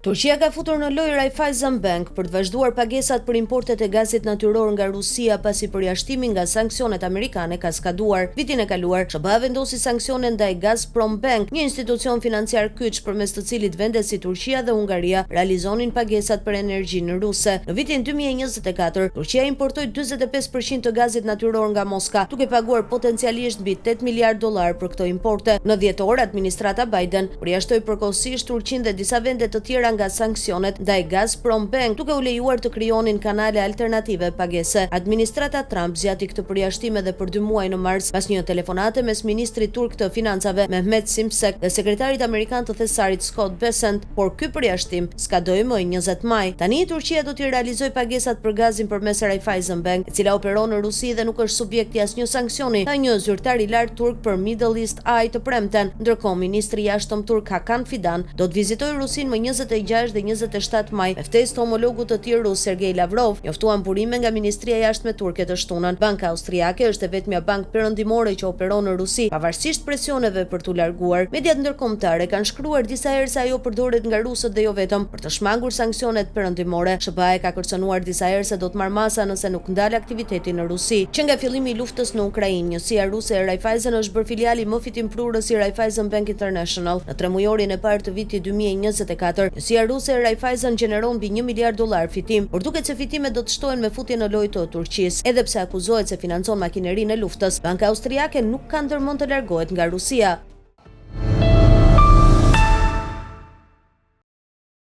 Turqia ka futur në lojë Raiffeisen Bank për të vazhduar pagesat për importet e gazit natyror nga Rusia pasi përjashtimi nga sanksionet amerikane ka skaduar. Vitin e kaluar, SHBA vendosi sanksione ndaj Gazprom Bank, një institucion financiar kyç përmes të cilit vende si Turqia dhe Hungaria realizonin pagesat për energjinë ruse. Në vitin 2024, Turqia importoi 45 për qind të gazit natyror nga Moska, duke paguar potencialisht mbi 8 miliardë dollarë për këto importe. Në dhjetor, administrata Biden përjashtoi përkohësisht Turqinë dhe disa vende të tjera nga sanksionet ndaj Gazprom Bank, duke u lejuar të krijonin kanale alternative pagese. Administrata Trump zgjati këtë përjashtim edhe për dy muaj në mars, pas një telefonate mes ministrit turk të Financave, Mehmet Simsek dhe sekretarit amerikan të Thesarit Scott Bessent, por ky përjashtim skadoi më 20 maj. Tani, Turqia do t'i realizojë pagesat për gazin përmes Raiffeisen Bank, e cila operon në Rusi dhe nuk është subjekt i asnjë sanksioni, tha një zyrtar i lartë turk për Middle East Eye të premten. Ndërkohë, ministri i Jashtëm turk Hakan Fidan do të vizitojë Rusinë më 26 dhe 27 maj me ftesë të homologut të tij rus Sergei Lavrov, njoftuan burime nga Ministria e Jashtme turke të shtunën. Banka austriake është e vetmja bankë perëndimore që operon në Rusi, pavarësisht presioneve për t'u larguar. Mediat ndërkombëtare kanë shkruar disa herë se ajo përdoret nga rusët dhe jo vetëm, për të shmangur sanksionet perëndimore. SHBA e ka kërcënuar disa herë se do të marrë masa nëse nuk ndal aktivitetin në Rusi. Që nga fillimi i luftës në Ukrainë, njësia ruse e Raiffeisen është bërë filiali më fitimprurës i Raiffeisen Bank International. Në tremujorin e parë të vitit 2024, njësia ruse e Raiffeisen gjeneron mbi 1 miliard dollar fitim, por duket se fitimet do të shtohen me futjen në lojë të Turqisë. Edhe pse akuzohet se financon makinerinë e luftës, banka austriake nuk ka ndërmend të largohet nga Rusia.